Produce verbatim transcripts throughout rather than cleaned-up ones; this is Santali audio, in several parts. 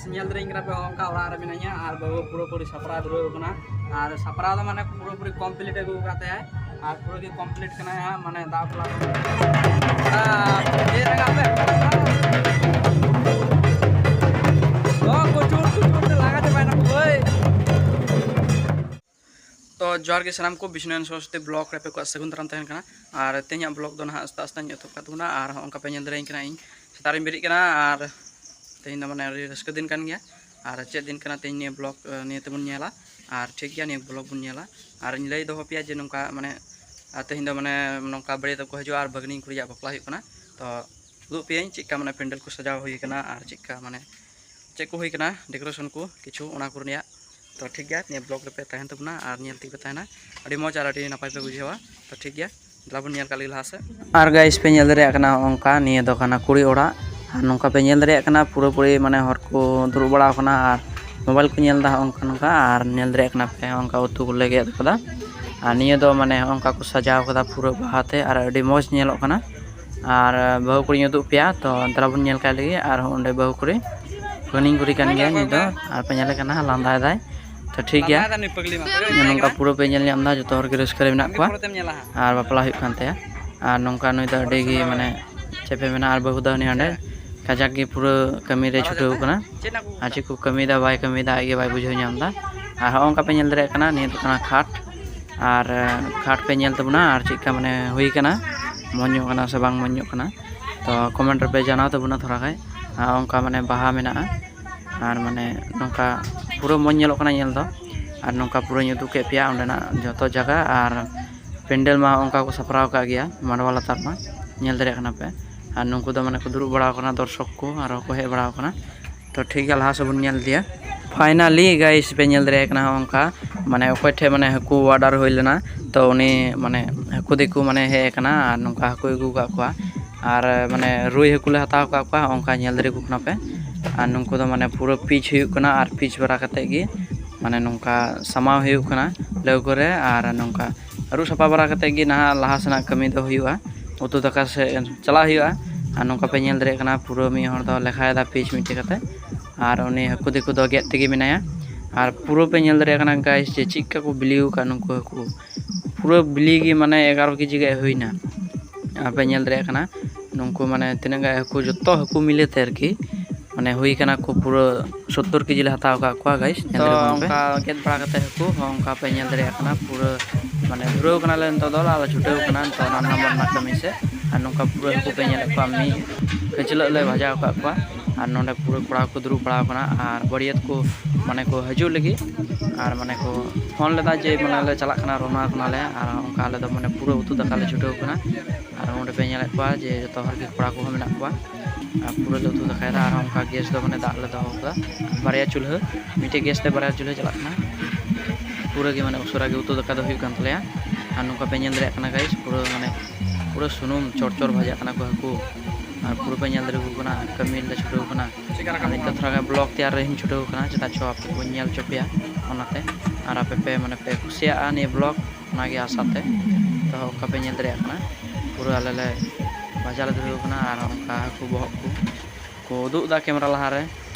ᱧᱮᱞ ᱫᱟᱲᱮᱭᱟᱹᱧ ᱠᱟᱱᱟ ᱯᱮ, ᱦᱚᱸᱜᱼᱚ ᱱᱚᱝᱠᱟ ᱚᱲᱟᱜ ᱨᱮ ᱢᱮᱱᱟᱹᱧᱟ ᱟᱨ ᱵᱟᱹᱦᱩ ᱯᱩᱨᱟᱹᱯᱩᱨᱤ ᱥᱟᱯᱲᱟᱣ ᱫᱷᱩᱨᱟᱹᱣ ᱠᱟᱱᱟ᱾ ᱟᱨ ᱥᱟᱯᱲᱟᱣ ᱫᱚ ᱢᱟᱱᱮ ᱯᱩᱨᱟᱹᱯᱩᱨᱤ complete ᱟᱹᱜᱩ ᱟᱠᱟᱫ ᱛᱟᱭᱟᱭ ᱟᱨ ᱯᱩᱨᱟᱹ ᱜᱮ complete ᱠᱟᱱᱟᱭ ᱦᱟᱸᱜ, ᱢᱟᱱᱮ ᱫᱟᱜ ᱵᱟᱯᱞᱟ ᱫᱚ᱾ ᱟᱨ ᱤᱭᱟᱹ ᱨᱟᱠᱟᱵ ᱯᱮ᱾ ᱱᱚᱣᱟ ᱠᱚ ᱪᱩᱴ ᱠᱚ ᱪᱩᱴ ᱛᱮ ᱞᱟᱸᱜᱟ ᱪᱟᱵᱟᱭᱮᱱᱟ ᱠᱚ, ᱦᱳᱭ᱾ ᱛᱚ ᱡᱚᱦᱟᱨ ᱜᱮ ᱥᱟᱱᱟᱢ ᱠᱚ, ᱵᱤᱥᱱᱩ ᱮᱱ ᱥᱚᱨᱚᱥᱚᱛᱤ vlog ᱨᱮ ᱟᱯᱮ ᱠᱚᱣᱟᱜ ᱥᱟᱹᱜᱩᱱ ᱫᱟᱨᱟᱢ ᱛᱟᱦᱮᱱ ᱠᱟᱱᱟ᱾ ᱟᱨ ᱛᱮᱦᱮᱧᱟᱜ vlog ᱫᱚ ᱱᱟᱦᱟᱜ ᱥᱮᱛᱟᱜ ᱥᱮᱛᱟᱜ ᱤᱧ ᱮᱛᱚᱦᱚᱵ ᱠᱟᱜ ᱛᱟᱵᱚᱱᱟ᱾ ᱟᱨ ᱦᱚᱸᱜᱼᱚ ᱱᱚᱝᱠᱟ ᱯᱮ ᱧᱮᱞ ᱫᱟᱲᱮᱭᱟᱹᱧ ᱠᱟᱱᱟ, ᱤᱧ ᱥᱮᱛᱟᱜ ᱨᱤᱧ ᱵᱮᱨᱮᱫ ᱠᱟᱱᱟ ᱟᱨ ᱛᱮᱦᱮᱧ ᱫᱚ ᱢᱟᱱᱮ ᱟᱹᱰᱤ ᱨᱟᱹᱥᱠᱟᱹ ᱫᱤᱱ ᱠᱟᱱ ᱜᱮᱭᱟ᱾ ᱟᱨ ᱪᱮᱫ ᱫᱤᱱ ᱠᱟᱱᱟ ᱛᱮᱦᱮᱧ ᱱᱤᱭᱟᱹ vlog, ᱱᱤᱭᱟᱹ ᱛᱮᱵᱚᱱ ᱧᱮᱞᱟ᱾ ᱟᱨ ᱴᱷᱤᱠ ᱜᱮᱭᱟ, ᱱᱤᱭᱟᱹ vlog ᱵᱚᱱ ᱧᱮᱞᱟ᱾ ᱟᱨ ᱤᱧ ᱞᱟᱹᱭ ᱫᱚᱦᱚ ᱯᱮᱭᱟ ᱡᱮ ᱱᱚᱝᱠᱟ ᱢᱟᱱᱮ, ᱟᱨ ᱛᱮᱦᱮᱧ ᱫᱚ ᱢᱟᱱᱮ ᱱᱚᱝᱠᱟ ᱵᱟᱹᱨᱭᱟᱹᱛ ᱠᱚ ᱦᱤᱡᱩᱜᱼᱟ ᱟᱨ ᱵᱷᱟᱹᱜᱽᱱᱤ ᱠᱩᱲᱤᱭᱟᱜ ᱵᱟᱯᱞᱟ ᱦᱩᱭᱩᱜ ᱠᱟᱱᱟ᱾ ᱛᱚ ᱩᱫᱩᱜ ᱯᱮᱭᱟᱹᱧ ᱪᱮᱫᱠᱟ ᱢᱟᱱᱮ ᱯᱮᱱᱰᱮᱞ ᱠᱚ ᱥᱟᱡᱟᱣ ᱦᱩᱭ ᱠᱟᱱᱟ ᱟᱨ ᱪᱮᱫᱠᱟ ᱢᱟᱱᱮ ᱪᱮᱫ ᱠᱚ ᱦᱩᱭ ᱠᱟᱱᱟ, decoration ᱠᱚ ᱠᱤᱪᱷᱩ, ᱚᱱᱟ ᱠᱚ ᱨᱮᱭᱟᱜ᱾ ᱛᱚ ᱴᱷᱤᱠ ᱜᱮᱭᱟ, ᱱᱤᱭᱟᱹ vlog ᱨᱮᱯᱮ ᱛᱟᱦᱮᱱ ᱛᱟᱵᱚᱱᱟ ᱟᱨ ᱧᱮᱞ ᱛᱮᱜᱮ ᱯᱮ ᱛᱟᱦᱮᱱᱟ᱾ ᱟᱹᱰᱤ ᱢᱚᱡᱽ ᱟᱨ ᱟᱹᱰᱤ ᱱᱟᱯᱟᱭ ᱯᱮ ᱵᱩᱡᱷᱟᱹᱣᱟ᱾ ᱛᱚ ᱴᱷᱤᱠ ᱜᱮᱭᱟ, ᱫᱮᱞᱟ ᱵᱚᱱ ᱧᱮᱞ ᱠᱟᱜ ᱞᱮᱜᱮ ᱞᱟᱦᱟ ᱥᱮᱫ᱾ ᱟᱨ guys, ᱯᱮ ᱧᱮᱞ ᱫᱟᱲᱮᱭᱟᱜ ᱠᱟᱱᱟ, ᱚᱱᱠᱟ ᱱᱤᱭᱟᱹ ᱫᱚ ᱠᱟᱱᱟ ᱠᱩᱲᱤ ᱚᱲᱟᱜ᱾ ᱟᱨ ᱱᱚᱝᱠᱟ ᱯᱮ ᱧᱮᱞ ᱫᱟᱲᱮᱭᱟᱜ ᱠᱟᱱᱟ, ᱯᱩᱨᱟᱹᱯᱩᱨᱤ ᱢᱟᱱᱮ ᱦᱚᱲ ᱠᱚ ᱫᱩᱲᱩᱵ ᱵᱟᱲᱟ ᱟᱠᱟᱱᱟ ᱟᱨ mobile ᱠᱚ ᱧᱮᱞ ᱮᱫᱟ, ᱦᱚᱸᱜᱼᱚ ᱱᱚᱝᱠᱟ ᱱᱚᱝᱠᱟ᱾ ᱟᱨ ᱧᱮᱞ ᱫᱟᱲᱮᱭᱟᱜ ᱠᱟᱱᱟ ᱯᱮ, ᱚᱱᱠᱟ ᱩᱛᱩ ᱠᱚᱞᱮ ᱜᱮᱫ ᱠᱟᱫᱟ᱾ ᱟᱨ ᱱᱤᱭᱟᱹ ᱫᱚ ᱢᱟᱱᱮ ᱦᱚᱸᱜᱼᱚ ᱱᱚᱝᱠᱟ ᱠᱚ ᱥᱟᱡᱟᱣ ᱠᱟᱫᱟ ᱯᱩᱨᱟᱹ ᱵᱟᱦᱟ ᱛᱮ, ᱟᱨ ᱟᱹᱰᱤ ᱢᱚᱡᱽ ᱧᱮᱞᱚᱜ ᱠᱟᱱᱟ᱾ ᱟᱨ ᱵᱟᱹᱦᱩ ᱠᱩᱲᱤᱧ ᱩᱫᱩᱜ ᱯᱮᱭᱟ, ᱛᱚ ᱫᱮᱞᱟ ᱵᱚᱱ ᱧᱮᱞ ᱠᱟᱭ ᱞᱮᱜᱮ᱾ ᱟᱨ ᱚᱸᱰᱮ ᱵᱟᱹᱦᱩ ᱠᱩᱲᱤ ᱯᱷᱳᱱᱤᱧ ᱠᱩᱞᱤ ᱠᱟᱱ ᱜᱮᱭᱟ ᱱᱤᱛ ᱫᱚ, ᱟᱨ ᱯᱮ ᱧᱮᱞᱮ ᱠᱟᱱᱟ ᱦᱟᱸᱜ ᱞᱟᱸᱫᱟᱭ ᱫᱟᱭ᱾ ᱛᱚ ᱴᱷᱤᱠ ᱜᱮᱭᱟ, ᱱᱚᱝᱠᱟ ᱯᱩᱨᱟᱹ ᱯᱮ ᱧᱮᱞ ᱧᱟᱢ ᱮᱫᱟ, ᱡᱚᱛᱚ ᱦᱚᱲ ᱜᱮ ᱨᱟᱹᱥᱠᱟᱹ ᱨᱮ ᱢᱮᱱᱟᱜ ᱠᱚᱣᱟ᱾ ᱟᱨ ᱵᱟᱯᱞᱟ ᱦᱩᱭᱩᱜ ᱠᱟᱱ ᱛᱟᱭᱟ᱾ ᱟᱨ ᱱᱚᱝᱠᱟ ᱱᱩᱭ ᱫᱚ ᱟᱹᱰᱤ ᱜᱮ ᱢᱟᱱᱮ ᱪᱮᱫ ᱯᱮ ᱢᱮᱱᱟ, ᱟᱨ ᱵᱟᱹᱦᱩ ᱫᱚ ᱩᱱᱤ ᱦᱟᱸᱰᱮ ᱠᱟᱡᱟᱠ ᱜᱮ ᱯᱩᱨᱟᱹ ᱠᱟᱹᱢᱤ ᱨᱮ ᱪᱷᱩᱴᱟᱹᱣ ᱠᱟᱱᱟ᱾ ᱟᱨ ᱪᱮᱫ ᱠᱚ ᱠᱟᱹᱢᱤᱭᱮᱫᱟ ᱵᱟᱭ ᱠᱟᱹᱢᱤᱭᱮᱫᱟ ᱟᱡ ᱜᱮ ᱵᱟᱭ ᱵᱩᱡᱷᱟᱹᱣ ᱧᱟᱢ ᱮᱫᱟ᱾ ᱟᱨ ᱦᱚᱸᱜᱼᱚ ᱱᱚᱝᱠᱟ ᱯᱮ ᱧᱮᱞ ᱫᱟᱲᱮᱭᱟᱜ ᱠᱟᱱᱟ, ᱱᱤᱭᱟᱹ ᱫᱚ ᱠᱟᱱᱟ ᱠᱷᱟᱴ᱾ ᱟᱨ ᱠᱷᱟᱴ ᱯᱮ ᱧᱮᱞ ᱛᱟᱵᱚᱱᱟ ᱟᱨ ᱪᱮᱫ ᱞᱮᱠᱟ ᱢᱟᱱᱮ ᱦᱩᱭ ᱠᱟᱱᱟ, ᱢᱚᱡᱽ ᱧᱚᱜ ᱠᱟᱱᱟ ᱥᱮ ᱵᱟᱝ ᱢᱚᱡᱽ ᱧᱚᱜ ᱠᱟᱱᱟ᱾ ᱛᱚ comment ᱨᱮᱯᱮ ᱡᱟᱱᱟᱣ ᱛᱟᱵᱚᱱᱟ ᱛᱷᱚᱲᱟ ᱜᱟᱱ᱾ ᱟᱨ ᱚᱱᱠᱟ ᱢᱟᱱᱮ ᱵᱟᱦᱟ ᱢᱮᱱᱟᱜᱼᱟ᱾ ᱟᱨ ᱢᱟᱱᱮ ᱱᱚᱝᱠᱟ ᱯᱩᱨᱟᱹ ᱢᱚᱡᱽ ᱧᱮᱞᱚᱜ ᱠᱟᱱᱟ ᱧᱮᱞ ᱫᱚ᱾ ᱟᱨ ᱱᱚᱝᱠᱟ ᱯᱩᱨᱟᱹᱧ ᱩᱫᱩᱜ ᱠᱮᱫ ᱯᱮᱭᱟ ᱚᱸᱰᱮᱱᱟᱜ ᱡᱚᱛᱚ ᱡᱟᱭᱜᱟ᱾ ᱟᱨ ᱯᱮᱱᱰᱮᱞ ᱢᱟ ᱚᱱᱠᱟ ᱠᱚ ᱥᱟᱯᱲᱟᱣ ᱟᱠᱟᱫ ᱜᱮᱭᱟ ᱢᱟᱰᱣᱟ ᱞᱟᱛᱟᱨ ᱢᱟ, ᱧᱮᱞ ᱫᱟᱲᱮᱭᱟᱜ ᱠᱟᱱᱟ ᱯᱮ᱾ ᱟᱨ ᱱᱩᱠᱩ ᱫᱚ ᱢᱟᱱᱮ ᱠᱚ ᱫᱩᱲᱩᱵ ᱵᱟᱲᱟ ᱟᱠᱟᱱᱟ, ᱫᱚᱨᱥᱚᱠ ᱠᱚ ᱟᱨᱦᱚᱸ ᱠᱚ ᱦᱮᱡ ᱵᱟᱲᱟ ᱟᱠᱟᱱᱟ᱾ ᱛᱚ ᱴᱷᱤᱠ ᱜᱮᱭᱟ, ᱞᱟᱦᱟ ᱥᱮᱫ ᱵᱚᱱ ᱧᱮᱞ ᱤᱫᱤᱭᱟ᱾ Finally guys, ᱯᱮ ᱧᱮᱞ ᱫᱟᱲᱮᱭᱟᱜ ᱠᱟᱱᱟ ᱦᱚᱸᱜᱼᱚ ᱱᱚᱝᱠᱟ, ᱢᱟᱱᱮ ᱚᱠᱚᱭ ᱴᱷᱮᱡ ᱢᱟᱱᱮ ᱦᱟᱹᱠᱩ order ᱦᱩᱭ ᱞᱮᱱᱟ, ᱛᱚ ᱩᱱᱤ ᱢᱟᱱᱮ ᱦᱟᱹᱠᱩ ᱫᱤᱠᱩ ᱢᱟᱱᱮ ᱦᱮᱡ ᱟᱠᱟᱱᱟ ᱟᱨ ᱱᱚᱝᱠᱟ ᱦᱟᱹᱠᱩᱭ ᱟᱹᱜᱩ ᱟᱠᱟᱫ ᱠᱚᱣᱟ᱾ ᱟᱨ ᱢᱟᱱᱮ ᱨᱩᱭ ᱦᱟᱹᱠᱩ ᱞᱮ ᱦᱟᱛᱟᱣ ᱟᱠᱟᱫ ᱠᱚᱣᱟ, ᱚᱱᱠᱟ ᱧᱮᱞ ᱫᱟᱲᱮ ᱟᱠᱚ ᱠᱟᱱᱟ ᱯᱮ᱾ ᱟᱨ ᱱᱩᱠᱩ ᱫᱚ ᱢᱟᱱᱮ ᱯᱩᱨᱟᱹ piece ᱦᱩᱭᱩᱜ ᱠᱟᱱᱟ ᱟᱨ piece ᱵᱟᱲᱟ ᱠᱟᱛᱮᱫ ᱜᱮ ᱢᱟᱱᱮ ᱱᱚᱝᱠᱟ ᱥᱟᱢᱟᱣ ᱦᱩᱭᱩᱜ ᱠᱟᱱᱟ ᱞᱟᱹᱣᱠᱟᱹ ᱨᱮ᱾ ᱟᱨ ᱱᱚᱝᱠᱟ ᱟᱹᱨᱩᱵ ᱥᱟᱯᱷᱟ ᱵᱟᱲᱟ ᱠᱟᱛᱮᱫ ᱜᱮ ᱱᱟᱦᱟᱜ ᱞᱟᱦᱟ ᱥᱮᱱᱟᱜ ᱠᱟᱹᱢᱤ ᱫᱚ ᱦᱩᱭᱩᱜᱼᱟ, ᱩᱛᱩ ᱫᱟᱠᱟ ᱥᱮᱫ ᱪᱟᱞᱟᱜ ᱦᱩᱭᱩᱜᱼᱟ᱾ ᱟᱨ ᱱᱚᱝᱠᱟ ᱯᱮ ᱧᱮᱞ ᱫᱟᱲᱮᱭᱟᱜ ᱠᱟᱱᱟ, ᱯᱩᱨᱟᱹ ᱢᱤᱫ ᱦᱚᱲ ᱫᱚ ᱞᱮᱠᱷᱟᱭᱮᱫᱟ piece ᱢᱤᱫᱴᱮᱡ ᱠᱟᱛᱮᱫ᱾ ᱟᱨ ᱩᱱᱤ ᱦᱟᱹᱠᱩ ᱫᱤᱠᱩ ᱫᱚ ᱜᱮᱫ ᱛᱮᱜᱮ ᱢᱮᱱᱟᱭᱟ᱾ ᱟᱨ ᱯᱩᱨᱟᱹ ᱯᱮ ᱧᱮᱞ ᱫᱟᱲᱮᱭᱟᱜ ᱠᱟᱱᱟ guys, ᱡᱮ ᱪᱮᱫ ᱞᱮᱠᱟ ᱠᱚ ᱵᱤᱞᱤ ᱟᱠᱟᱫ ᱱᱩᱠᱩ ᱦᱟᱹᱠᱩ᱾ ᱯᱩᱨᱟᱹ ᱵᱤᱞᱤ ᱜᱮ ᱢᱟᱱᱮ ᱮᱜᱟᱨᱚ ᱠᱮᱡᱤ ᱜᱟᱱ ᱦᱩᱭᱱᱟ᱾ ᱟᱨ ᱯᱮ ᱧᱮᱞ ᱫᱟᱲᱮᱭᱟᱜ ᱠᱟᱱᱟ ᱱᱩᱠᱩ ᱢᱟᱱᱮ ᱛᱤᱱᱟᱹᱜ ᱜᱟᱱ ᱦᱟᱹᱠᱩ, ᱡᱚᱛᱚ ᱦᱟᱹᱠᱩ ᱢᱤᱞᱮ ᱛᱮ ᱟᱨᱠᱤ, ᱢᱟᱱᱮ ᱦᱩᱭ ᱠᱟᱱᱟ ᱠᱚ ᱯᱩᱨᱟᱹ ᱥᱚᱛᱛᱚᱨ ᱠᱮᱡᱤ ᱞᱮ ᱦᱟᱛᱟᱣ ᱟᱠᱟᱫ ᱠᱚᱣᱟ guys, ᱧᱮᱞ ᱛᱚ ᱫᱟᱲᱮᱭᱟᱜ ᱠᱟᱱᱟ ᱯᱮ᱾ ᱚᱱᱠᱟ ᱜᱮᱫ ᱵᱟᱲᱟ ᱠᱟᱛᱮ ᱦᱟᱹᱠᱩ ᱦᱚᱸ ᱚᱱᱠᱟ ᱯᱮ ᱧᱮᱞ ᱫᱟᱲᱮᱭᱟᱜ ᱠᱟᱱᱟ, ᱯᱩᱨᱟᱹ ᱢᱟᱱᱮ ᱫᱷᱩᱨᱟᱹᱣ ᱠᱟᱱᱟᱞᱮ ᱱᱤᱛᱚᱜ ᱫᱚ, ᱟᱨ ᱞᱮ ᱪᱷᱩᱴᱟᱹᱣ ᱠᱟᱱᱟ ᱱᱤᱛᱚᱜ ᱨᱟᱱᱱᱟ ᱵᱟᱱᱱᱟ ᱠᱟᱹᱢᱤ ᱥᱮᱫ᱾ ᱟᱨ ᱱᱚᱝᱠᱟ ᱯᱩᱨᱟᱹ ᱦᱟᱹᱠᱩ ᱯᱮ ᱧᱮᱞᱮᱫ ᱠᱚᱣᱟ, ᱢᱤᱫ ᱠᱷᱟᱹᱪᱞᱟᱹᱜ ᱞᱮ ᱵᱷᱟᱡᱟᱣ ᱟᱠᱟᱫ ᱠᱚᱣᱟ᱾ ᱟᱨ ᱱᱚᱰᱮ ᱯᱩᱨᱟᱹ ᱠᱚᱲᱟ ᱠᱚ ᱫᱩᱲᱩᱵ ᱵᱟᱲᱟ ᱟᱠᱟᱱᱟ, ᱟᱨ ᱵᱟᱹᱨᱭᱟᱹᱛ ᱠᱚ ᱢᱟᱱᱮ ᱠᱚ ᱦᱤᱡᱩᱜ ᱞᱟᱹᱜᱤᱫ, ᱟᱨ ᱢᱟᱱᱮ ᱠᱚ ᱯᱷᱳᱱ ᱞᱮᱫᱟ ᱡᱮ ᱢᱟᱱᱮ ᱞᱮ ᱪᱟᱞᱟᱜ ᱠᱟᱱᱟ, ᱨᱚᱣᱱᱟ ᱠᱟᱱᱟᱞᱮ᱾ ᱟᱨ ᱚᱱᱠᱟ ᱟᱞᱮ ᱫᱚ ᱢᱟᱱᱮ ᱯᱩᱨᱟᱹ ᱩᱛᱩ ᱫᱟᱠᱟ ᱞᱮ ᱪᱷᱩᱴᱟᱹᱣ ᱠᱟᱱᱟ᱾ ᱟᱨ ᱱᱚᱰᱮ ᱯᱮ ᱧᱮᱞᱮᱫ ᱠᱚᱣᱟ ᱡᱮ ᱡᱚᱛᱚ ᱦᱚᱲ ᱜᱮ ᱠᱚᱲᱟ ᱠᱚᱦᱚᱸ ᱢᱮᱱᱟᱜ ᱠᱚᱣᱟ᱾ ᱟᱨ ᱯᱩᱨᱟᱹ ᱞᱮ ᱩᱛᱩ ᱫᱟᱠᱟᱭᱮᱫᱟ᱾ ᱟᱨ ᱚᱱᱠᱟ ᱜᱮᱥ ᱫᱚ ᱢᱟᱱᱮ ᱫᱟᱜ ᱞᱮ ᱫᱚᱦᱚ ᱠᱟᱫᱟ, ᱵᱟᱨᱭᱟ ᱪᱩᱞᱦᱟᱹ, ᱢᱤᱫᱴᱮᱡ ᱜᱮᱥ ᱛᱮ ᱵᱟᱨᱭᱟ ᱪᱩᱞᱦᱟᱹ ᱪᱟᱞᱟᱜ ᱠᱟᱱᱟ᱾ ᱯᱩᱨᱟᱹ ᱜᱮ ᱢᱟᱱᱮ ᱩᱥᱟᱹᱨᱟ ᱜᱮ ᱩᱛᱩ ᱫᱟᱠᱟ ᱫᱚ ᱦᱩᱭᱩᱜ ᱠᱟᱱ ᱛᱟᱞᱮᱭᱟ᱾ ᱟᱨ ᱱᱚᱝᱠᱟ ᱯᱮ ᱧᱮᱞ ᱫᱟᱲᱮᱭᱟᱜ ᱠᱟᱱᱟ guys, ᱯᱩᱨᱟᱹ ᱢᱟᱱᱮ ᱯᱩᱨᱟᱹ ᱥᱩᱱᱩᱢ ᱪᱚᱨ ᱪᱚᱨ ᱵᱷᱟᱡᱟᱜ ᱠᱟᱱᱟ ᱠᱚ ᱦᱟᱹᱠᱩ᱾ ᱟᱨ ᱯᱩᱨᱟᱹ ᱯᱮ ᱧᱮᱞ ᱫᱟᱲᱮᱭᱟᱠᱚ ᱠᱟᱱᱟ, ᱠᱟᱹᱢᱤ ᱨᱮᱞᱮ ᱪᱷᱩᱴᱟᱹᱣ ᱠᱟᱱᱟ᱾ ᱟᱨ ᱱᱤᱛᱚᱜ ᱛᱷᱚᱲᱟ ᱜᱟᱱ vlog ᱛᱮᱭᱟᱨ ᱨᱮᱧ ᱪᱷᱩᱴᱟᱹᱣ ᱠᱟᱱᱟ, ᱪᱮᱫᱟᱜ ᱪᱚ ᱟᱯᱮ ᱠᱚᱧ ᱧᱮᱞ ᱦᱚᱪᱚ ᱯᱮᱭᱟ ᱚᱱᱟᱛᱮ᱾ ᱟᱨ ᱟᱯᱮ ᱯᱮ ᱢᱟᱱᱮ ᱯᱮ ᱠᱩᱥᱤᱭᱟᱜᱼᱟ ᱱᱤᱭᱟᱹ vlog, ᱚᱱᱟᱜᱮ ᱟᱥᱟᱛᱮ᱾ ᱛᱚ ᱚᱱᱠᱟ ᱯᱮ ᱧᱮᱞ ᱫᱟᱲᱮᱭᱟᱜ ᱠᱟᱱᱟ, ᱯᱩᱨᱟᱹ ᱟᱞᱮ ᱞᱮ ᱵᱷᱟᱡᱟ ᱞᱮ ᱫᱷᱩᱨᱟᱹᱣ ᱠᱟᱱᱟ᱾ ᱟᱨ ᱚᱱᱠᱟ ᱦᱟᱹᱠᱩ ᱵᱚᱦᱚᱜ ᱠᱚ ᱠᱚ ᱩᱫᱩᱜ ᱮᱫᱟ ᱠᱮᱢᱮᱨᱟ ᱞᱟᱦᱟᱨᱮ᱾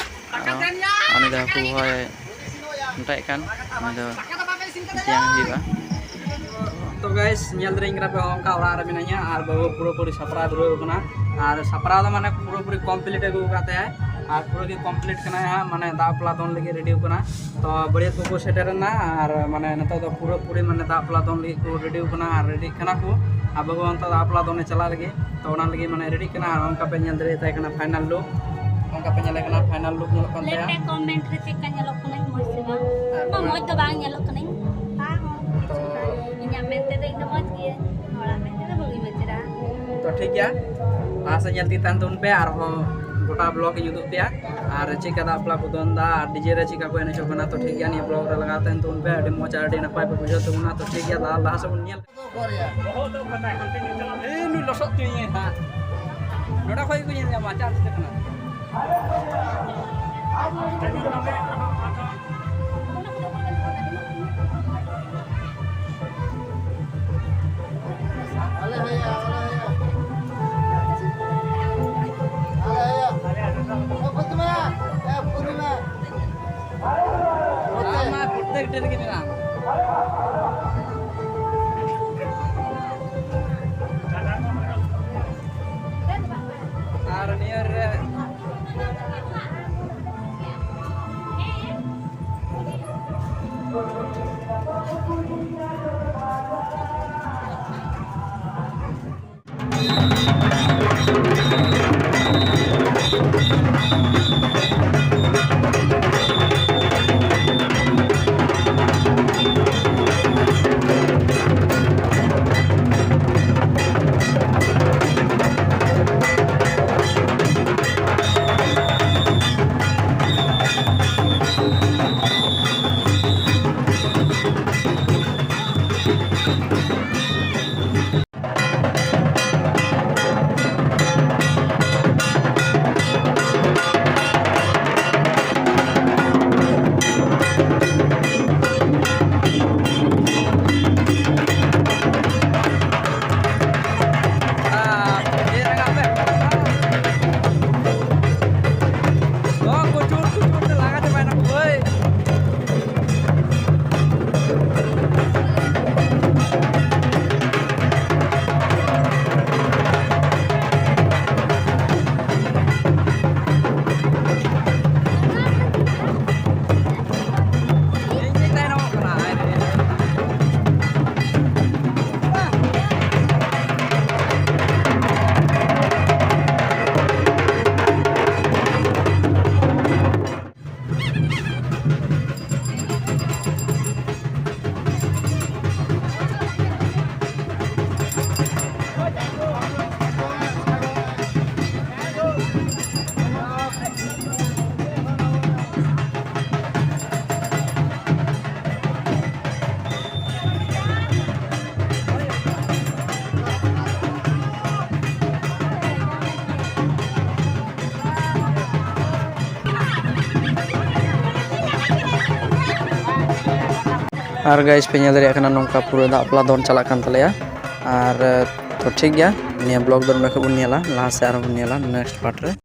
ᱟᱨ ᱩᱱᱤ ᱫᱚ ᱦᱟᱹᱠᱩ ᱦᱚᱭ ᱢᱚᱴᱟᱭᱮᱫ ᱠᱟᱱ, ᱩᱱᱤ ᱫᱚ ᱛᱮᱭᱟᱝ ᱦᱩᱭᱩᱜᱼᱟ᱾ ᱛᱚ guys, ᱧᱮᱞ ᱫᱟᱲᱮᱭᱟᱹᱧ ᱠᱟᱱᱟ ᱯᱮ, ᱦᱚᱸ ᱚᱱᱠᱟ ᱚᱲᱟᱜ ᱨᱮ ᱢᱮᱱᱟᱹᱧᱟ ᱟᱨ ᱵᱟᱹᱵᱩ ᱯᱩᱨᱟᱹᱯᱩᱨᱤ ᱥᱟᱯᱲᱟᱣ ᱫᱷᱩᱨᱟᱹᱣ ᱠᱟᱱᱟ᱾ ᱟᱨ ᱥᱟᱯᱲᱟᱣ ᱫᱚ ᱢᱟᱱᱮ ᱯᱩᱨᱟᱹᱯᱩᱨᱤ complete ᱟᱹᱜᱩ ᱟᱠᱟᱫ ᱛᱟᱭᱟᱭ, ᱟᱨ ᱯᱩᱨᱟᱹ ᱜᱮ complete ᱠᱟᱱᱟᱭ ᱦᱟᱸᱜ, ᱢᱟᱱᱮ ᱫᱟᱜ ᱵᱟᱯᱞᱟ ᱫᱚᱱ ᱞᱟᱹᱜᱤᱫ ready ᱠᱟᱱᱟ᱾ ᱛᱚ ᱵᱟᱹᱨᱭᱟᱹᱛ ᱠᱚᱠᱚ ᱥᱮᱴᱮᱨᱮᱱᱟ ᱟᱨ ᱢᱟᱱᱮ ᱱᱤᱛᱚᱜ ᱫᱚ ᱯᱩᱨᱟᱹᱯᱩᱨᱤ ᱢᱟᱱᱮ ᱫᱟᱜ ᱵᱟᱯᱞᱟ ᱫᱚᱱ ᱞᱟᱹᱜᱤᱫ ᱠᱚ ready ᱠᱟᱱᱟ ᱟᱨ ready ᱠᱟᱱᱟ ᱠᱚ᱾ ᱟᱨ ᱵᱟᱹᱵᱩ ᱚᱱᱛᱮ ᱫᱟᱜ ᱵᱟᱯᱞᱟ ᱫᱚᱱᱮ ᱪᱟᱞᱟᱜ ᱞᱟᱹᱜᱤᱫ᱾ ᱛᱚ ᱚᱱᱟ ᱞᱟᱹᱜᱤᱫ ᱢᱟᱱᱮ ready ᱠᱟᱱᱟ᱾ ᱟᱨ ᱚᱱᱠᱟ ᱯᱮ ᱧᱮᱞ ᱫᱟᱲᱮᱭᱟᱛᱟᱭ ᱠᱟᱱᱟ final look, ᱚᱱᱠᱟ ᱯᱮ ᱧᱮᱞᱮ ᱠᱟᱱᱟ final look ᱧᱮᱞᱚᱜ ᱠᱟᱱ ᱞᱟᱹᱭ ᱛᱟᱭᱟ᱾ ᱯᱮ comment ᱨᱮ ᱪᱮᱫ ᱞᱮᱠᱟ ᱧᱮᱞᱚᱜ ᱠᱟᱹᱱᱟᱹᱧ, ᱢᱚᱡᱽ ᱥᱮ ᱵᱟᱝ? ᱟᱨ ᱵᱟᱝ, ᱚᱱᱟ ᱢᱚᱡᱽ ᱫᱚ ᱵᱟᱝ ᱧᱮᱞᱚᱜ ᱠᱟᱹᱱᱟᱹᱧ᱾ ᱵᱟᱝ, ᱛᱚ ᱤᱧᱟᱹᱜ ᱢᱮᱱ ᱛᱮᱫᱚ ᱤᱧ ᱫᱚ ᱢᱚᱡᱽ ᱜᱮᱭᱟᱹᱧ, ᱦᱚᱲᱟᱜ ᱢᱮᱱ ᱛᱮᱫᱚ ᱵᱟᱹᱧ ᱢᱚᱡᱽ ᱮᱫᱟ᱾ ᱛᱚ ᱴᱷᱤᱠ ᱜᱮᱭᱟ, ᱞᱟᱦᱟ ᱥᱮᱫ ᱧᱮᱞ ᱛᱮᱜᱮ ᱛᱟᱦᱮᱱ ᱛᱟᱵᱚᱱ ᱯᱮ, ᱟᱨᱦᱚᱸ ᱜᱚᱴᱟ vlog ᱤᱧ ᱩᱫᱩᱜ ᱯᱮᱭᱟ᱾ ᱟᱨ ᱪᱮᱫ ᱞᱮᱠᱟ ᱫᱟᱜ ᱵᱟᱯᱞᱟ ᱠᱚ ᱫᱚᱱ ᱮᱫᱟ ᱟᱨ DJ ᱨᱮ ᱪᱮᱫ ᱞᱮᱠᱟ ᱠᱚ ᱮᱱᱮᱡᱚᱜ ᱠᱟᱱᱟ, ᱛᱚ ᱴᱷᱤᱠ ᱜᱮᱭᱟ, ᱱᱤᱭᱟᱹ vlog ᱨᱮ ᱞᱟᱜᱟᱣ ᱛᱟᱦᱮᱱ ᱛᱟᱵᱚᱱ ᱯᱮ, ᱟᱹᱰᱤ ᱢᱚᱡᱽ ᱟᱨ ᱟᱹᱰᱤ ᱱᱟᱯᱟᱭ ᱯᱮ ᱵᱩᱡᱷᱟᱹᱣ ᱛᱟᱵᱚᱱᱟ᱾ ᱛᱚ ᱴᱷᱤᱠ ᱜᱮᱭᱟ, ᱞᱟᱦᱟ ᱞᱟᱦᱟ ᱥᱮᱫ ᱵᱚᱱ ᱧᱮᱞ᱾ ᱵᱚᱦᱚᱜ ᱫᱚ ᱚᱠᱟᱴᱟᱜ ᱦᱟᱱᱛᱮ ᱧᱮᱞ ᱪᱟᱞᱟᱜ? ᱮᱭ, ᱱᱩᱭ ᱞᱚᱥᱚᱫ ᱛᱤᱧ ᱦᱟᱸᱜ᱾ ᱱᱚᱰᱮ ᱠᱷᱚᱡ ᱜᱮᱠᱚ ᱧᱮᱞ ᱧᱟᱢᱟ, ᱪᱟᱱᱥ ᱛᱮ ᱠᱟᱱᱟ᱾ ᱟᱨ ᱱᱤᱭᱟᱹ ᱨᱮ ᱟᱨ guys, ᱯᱮ ᱧᱮᱞ ᱫᱟᱲᱮᱭᱟᱜ ᱠᱟᱱᱟ, ᱱᱚᱝᱠᱟ ᱯᱩᱨᱟᱹ ᱫᱟᱜ ᱵᱟᱯᱞᱟ ᱫᱚᱱ ᱪᱟᱞᱟᱜ ᱠᱟᱱ ᱛᱟᱞᱮᱭᱟ᱾ ᱟᱨ ᱛᱚ ᱴᱷᱤᱠ ᱜᱮᱭᱟ, ᱱᱤᱭᱟᱹ vlog ᱫᱚ ᱱᱚᱰᱮ ᱠᱷᱚᱱ ᱵᱚᱱ ᱧᱮᱞᱟ, ᱞᱟᱦᱟ ᱥᱮᱫ ᱟᱨᱦᱚᱸ ᱵᱚᱱ ᱧᱮᱞᱟ next part ᱨᱮ᱾